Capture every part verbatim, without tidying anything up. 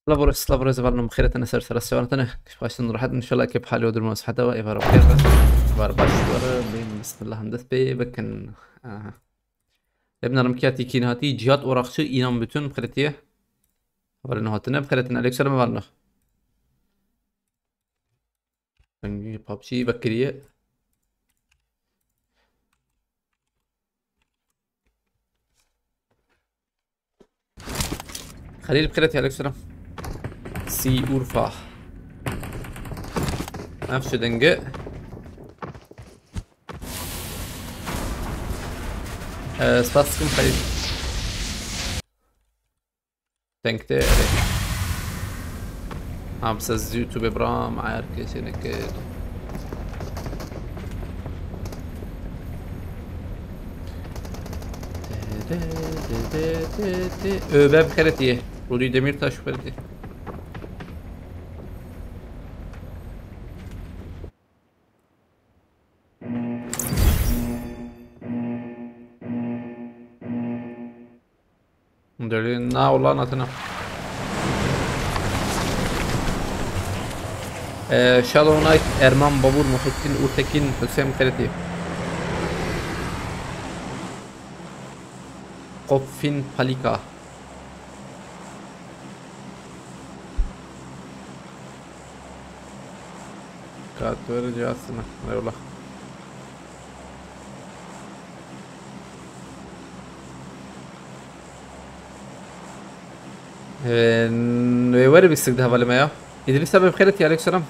Labor, labor, ez valno xêretene ser ser sewanetene. Kif baştan rahat inşallah, kif hali odur mas hada ve evara xêr. Var baş var. Bim bismillah dest pê bikin. Aha. Lebna rim kiyati kin hati cihat orakçı inan bütün xêretiye. Var no hatine xêretene. Aleyküm selam var no. Dengê PUBG vekiriye. Xelîl bi xêretî, aleykümselam. Si Urfa. Nefşe denge. Ee, spas dikim Xelîl. Denkte, erê. Ha, bi se YouTube bira, ma her kesê nekir. Ö, be bi xêretî. Rûdî Demîrtaş bi xêretî. Deli na, wala natina. Ee, Shadow Knight, Erman Babur, Muhittin Urtekin, Hüseyin Xeretî. Kofin Palika. Katweri cihazına. Eyvallah. Ee, wê were bîstik di hevalê me ya. Îdrîs abi bi xêretî, aleyküm selam.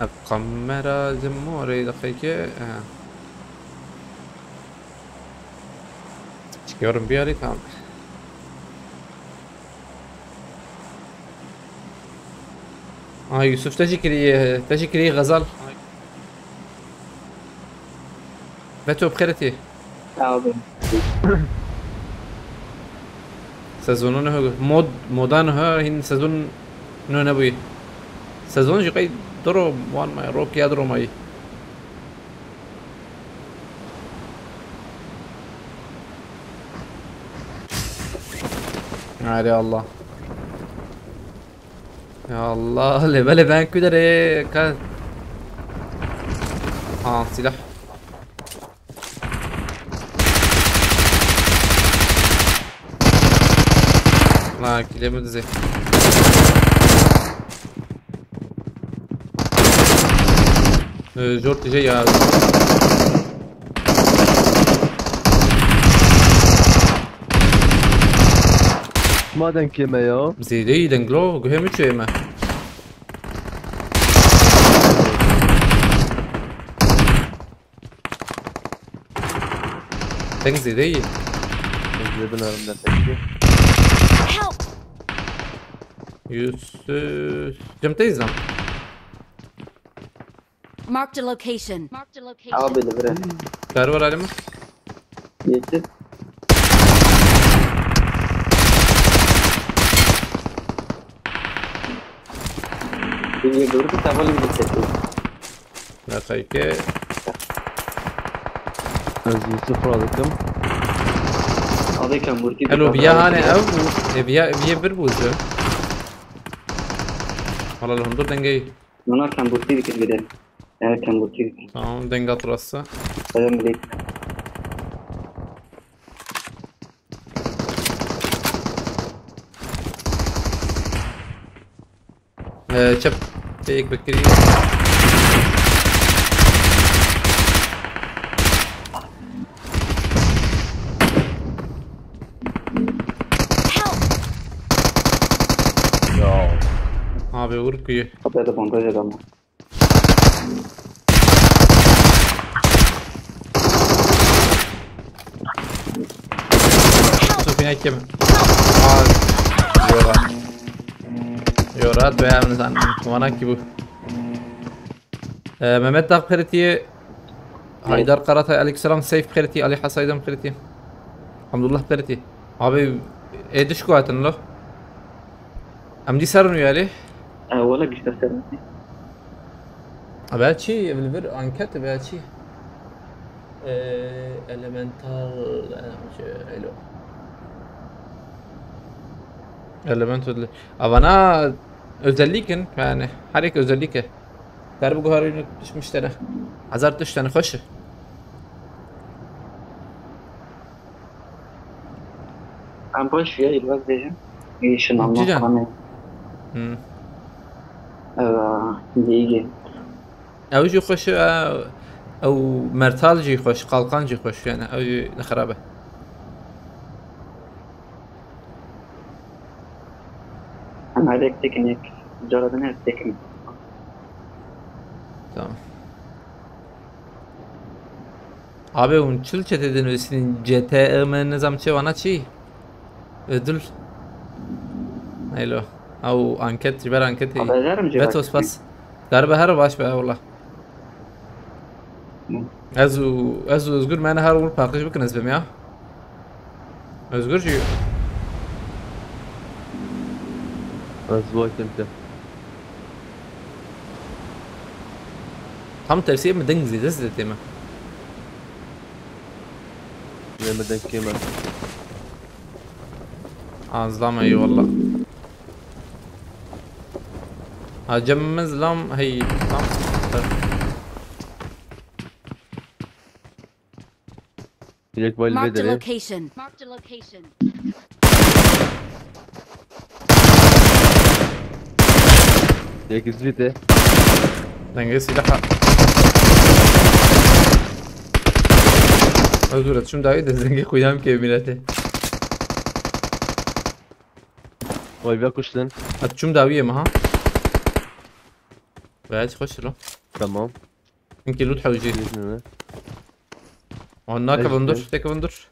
Ev kamera ji morê deqeyke, e. Çıkıyorum bir yere, tamam. Aa, Yusuf, teşekkür, teşekkür Gazal. Beto bi xêretî. Sağ olun. Sezonu ne mod, moda ne ha, hin sezon ne nebûyî. Sezon jî qey diro wan may, rok ya diro mayî. Hadi Allah. Ya Allah, levelê ben kudere ka. Ha, silah. La, kilimi dizi. Ee, zor tije ya. Ma denkê me ya. Zêde yî denglo, guhê min çûyê me. Deng zêde yî. Ez lê binêrim ne pekî. Help! Yusuf. Cem teyzem. Marked a location. Marked a location. Abi li vir e. Kar var halim mi? Yeter. Biriye gördü, tavalı bir seçim. Nexeyke. Ez Yusuf ra dikim. Abi kemburkî. Elo, biya hane ev bû. E, biya, biya bir bû. Hala li hundur dengey. Mana kemburkî dikir gidelim. Yani kemburkî dikir. Tamam, denga turası. Selam aleyküm. Ee, çep. Tek bekleyin. Help! Ya. Abi vur kuyu. Kapıya da bandaj adamı. Sofina kim? Aa, yorat. Yorat ve yani sen vana ki bu. Ee, Mehmet Dağ Periti'ye, Haydar Karatay, aleykümselam, Seyf Periti, Ali Hasaydam Periti. Abdullah Periti. Abi, e, dış kuatin lo. Em dî ser nûyalê? E, wala gişta ser. Be çi, ev li vir anket be çi? E, elemental, e, şey, elo. Element özelliği. Avana özellik in, yani her yek özellik e. Derbi guharı düşmüş tane. Hazar düş tane hoş. Em baş ya, îlbet bêjim. Ê, şinandan Cican. Falan ê. Hmm. Ewa, geyî. Ew jî xweş e, ew mertal jî xweş, qalqan jî xweş, yani ew jî ne xerab e. Em her yek têkin yek. Cara din her têkin. Tamam. Abi hûn çil çete dinivîsînin C T M nizam çi vana çi? Ödül. Neylo. Ew anket, ji ber anketê. Abi, ez herim cevap Beto spas. Garibe her baş be, wala. Ez û, ez û Özgür me ne her û paqij bikin ez bim ya. Özgür jî. Ez vay temte. Tam tersî min deng zêde zêde tê me. Lê min deng kêm e. Ha, zilam eyvallah. Ha, cem min zilam, hey, zilam. Yek bay li vê Marked a derê. Location. Marked a location. Yek izlî te. Dengê silaha. Özgür, çim dawî de dengê kuyam ke milete. Vay vê kuştin. At çim dawî yê mi ha? Gayet hoş lo. Tamam. Çünkü loot hewci. Bilmiyorum. Ona Belki. kavundur, tek kavundur.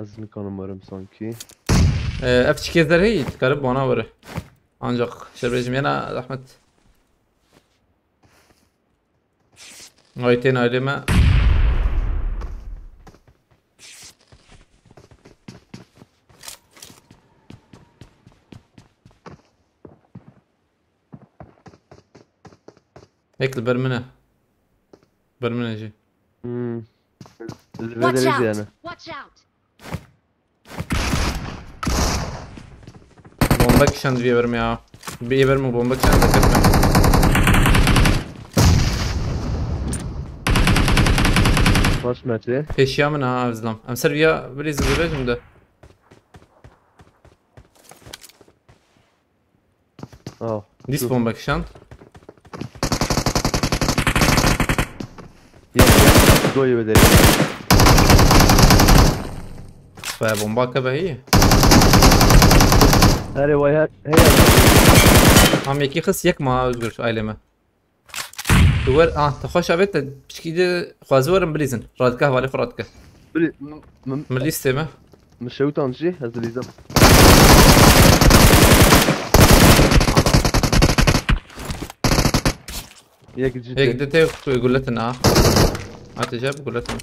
Ez nikanim varım sanki. Ee, F çikezler hey, karı bana vurur. Ancak şerbecim yana zahmet. Ay tên aileme. Ek li ber min e. Ber min e jî. Hmm. Li vê Watch derê jî out! yani. Watch out! Bomba kişand vê ber min ya. Vê ber min bomba kişand da ketme. Baş metre. Peşiya min ha, Özlem. Em ser viya bilîzin bibêjim de. Oh. Dîs bomba kişand. Yes, yes. Doyê vê derê. Ve bomba ke behî. Herê vay her. Hey. Tam yekî xist yek ma Özgür aileme. Tu wer, ah, te xweş avêt te piçkî de xwazî werin bilîzin. Radike hevalê xwe radike. Bilî. M-, m-, Min lîstê me. Min şewtan jî ez dilîzim. Yek jî Yek tê. de te guletin ha. Hatice bu guletin.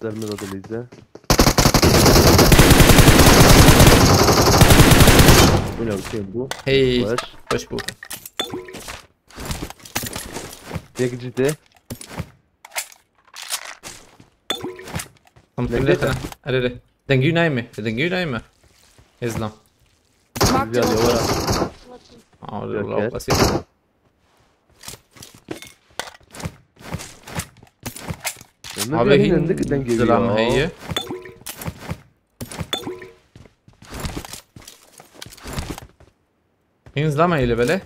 Dermi de dilîze. Wina bir şey bu. Hey, Baş. hoş bu. Yek jî tê. Tam Bekle kirli sen. Arere. Dengî nayme. Dengî nayme. Ezlam. Marked a Güzel, yavara. location. Aa, Yok, Allah yok. basit. Ömür Abi bir hin elinde ki denge zilam ya. heye. Hin zilam heye bele.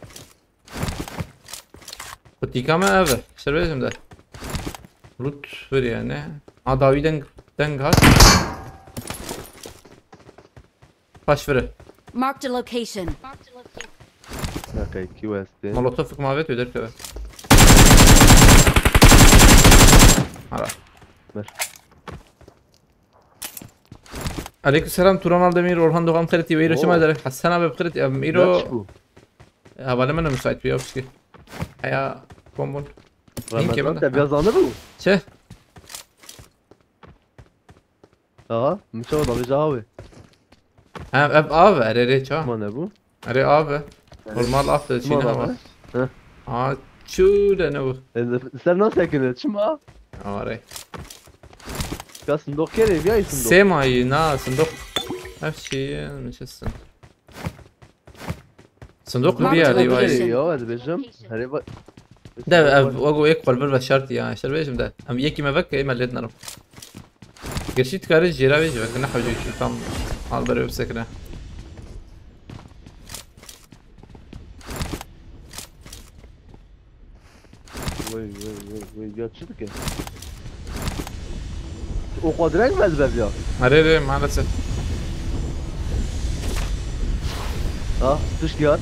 Kutika me ev. Şerbecim de. Loot ver yani. A dawi deng, deng hat. Paş vere. Marked a location. Dakika iki weste. Molotof mavet öder keve. Ara. Ver. Aleykümselam Turan Aldemir, Orhan Doğan Kırıt, İveyi Roşum Oo. Eder, Hasan abi Kırıt, em, İro, Kaç bu? Havale mene müsait bir yapışki. Aya, bonbon. Ramazan kemine? te biraz anı bu. Çe? Aha, Miço da bir abi. Ha, ev av, ere re ça. Ma ne bu? Ere av. Normal av da Çima çine da ama. abi? Hı. Aa, çu de ne bu? E, sen nasıl ekine? Çima? Are. Ya sindoq kerê, viya sindoq. Sê mayî, na, sindoq. Her şeyi nişestin. Sindoq mu Marked bir yerde, vay. Location. Ya, ez dibêjim. Herê va-, De, ev, wego ek qolbir ve şart ya, işte dibêjim de. Em yekî me vek, ê me lê dinarim. Gerçi tu karî jêra vê jî vek, ne hewce tam hal berê bisekine. Vay, vay, vay, vay, ya çi dike? O kadar mı ezber ya? Erê, erê, maalesef. Ha, tişt ya.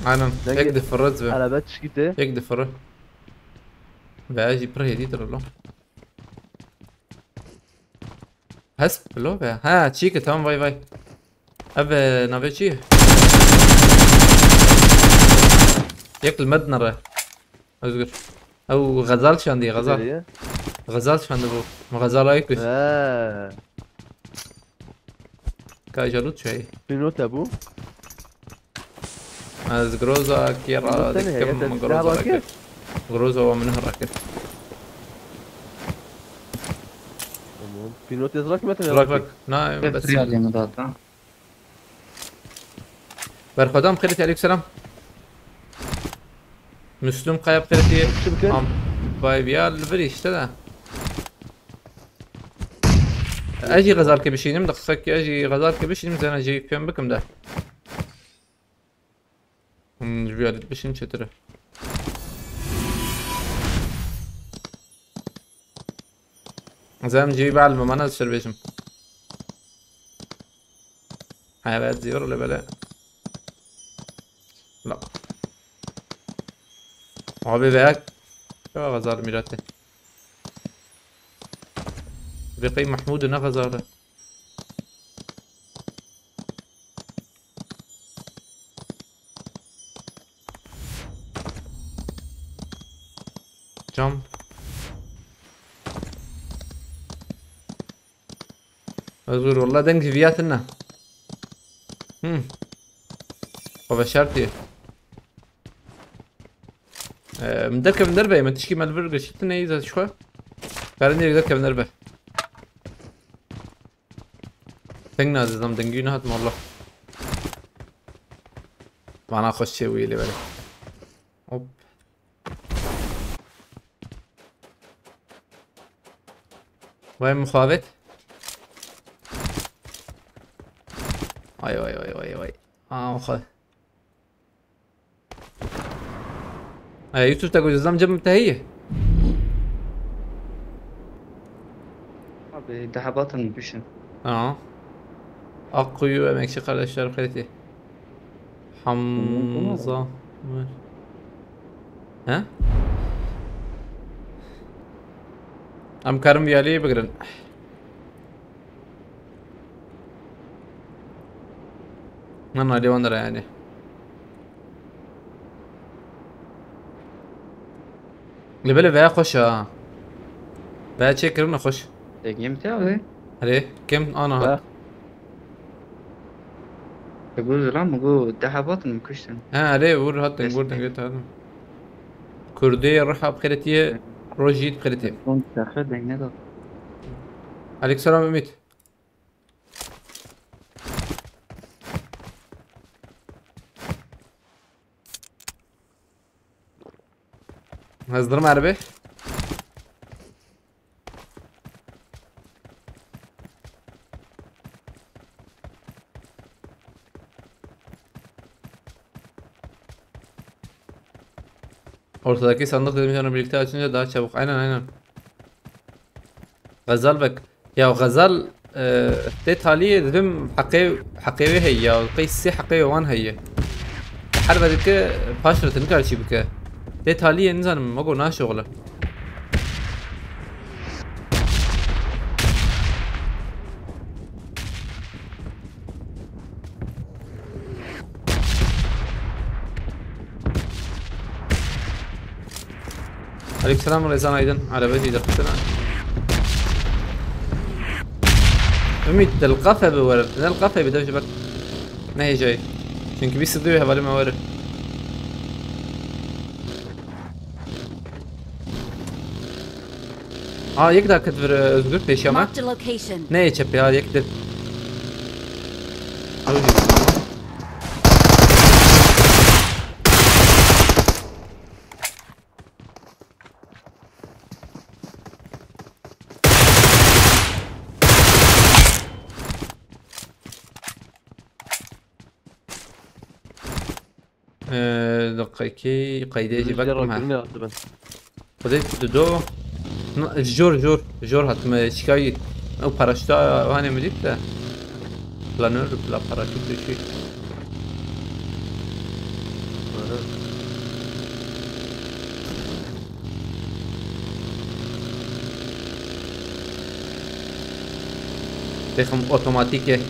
Aynen, denge, tek difirret be. Araba tişt gitti. Tek difirret. Ve jî pir hêdî dir lo. Hesp lo ve. Ha, çî ki, tamam, vay, vay. Ev, e, navê çi? Yek li me dinere. Özgür. Ew Xezal şandî, Xezal. Nereye? Xezal şandî bu. Mi Xezal ayık bir. He. Ka jalut şey. Pinote bu. Ez Groza kira. Pinote ne? Diktim, heyet Groza daha rakir. Groza ve min rakir. Tamam. Pinote zrak mı? Rak, rak. Na, bes. Free alayım zaten. Berxwedam xêrê te, aleykum selam. Müslüm Kaya xêrê te. Çi bike? Am, vay, ya li vir işte de. Ez jî Xezal ke bişînim, de qisek ez jî Xezal ke bişînim, zena jî piyam bikim de. Hmm, ji vî alet bişîn çêtir e. Ez em cî bal me mana ser bêjim. Evet, diyor öyle böyle. La. Abi be. Ya Xezal mirate. Ve qey Mahmud ne Xezal. Cam. Özgür, wallah deng ji viya tune. Hmm. Xwe veşartiye. Ee, min derkevin derve, min tişkî me li vir girşîtine, îza ji xwe. Karin derkevin derve. Deng nazizam, dengî nehat, wallah. Vana xweş çê wî lê were. Hop. Vay muxabet. Vay, vay, vay, vay, vay. Aa, muxabet. Ay, Yusuf, te gozam cem te heye. Abi, daha batın düşün. Aa. Akkuyu emekçi kardeşler kredi. Hamza. He? Em karin vî aliyê bigirin. Nan aliyê wan de re yani. Li belê veya xweş e ha. Veya çêkirine xweş. Dengê min tê abi. Erê, kêm ana hat. Te got zilam, min got deh hev hatin min kuştin. He, erê, wir hatin, wir dengê te hatin. Kurdê riha bi xêrê tê, rojî bi xêrê tê. Son çaxê deng neda. Aleykum selam Ümit. Hazırım abi. Ortadaki sandık dedim, sonra birlikte açınca daha çabuk. Aynen, aynen. Gazal bak. Ya Gazal, e, tê taliyê dibim heqê, heqê wê heye ya. Qey sê heqê wan heye. Her vedike paş re tu nikare çî bike. Tê taliyê nizanim, me got naşoxile. Aleykümselam Rezan Aydın. Araba değil, yapsana. Ümit, del kafe bi wer. Del kafe bi de bir bak. Ne heyecanı? Çünkü bir sürü hevalim var. Aa, yek daha ket vir, e, Özgür, pêşiya me. Marked a location. Ne yê çepê ha, yek de. Ee, deqekî qeydê jî vekim he. Xwedê tu do. Na, jor, jor, jor hatime şikayî. Ew paraşuta hanê min dît de. Planör, la paraşüt dişî. Bêxim otomatîk e.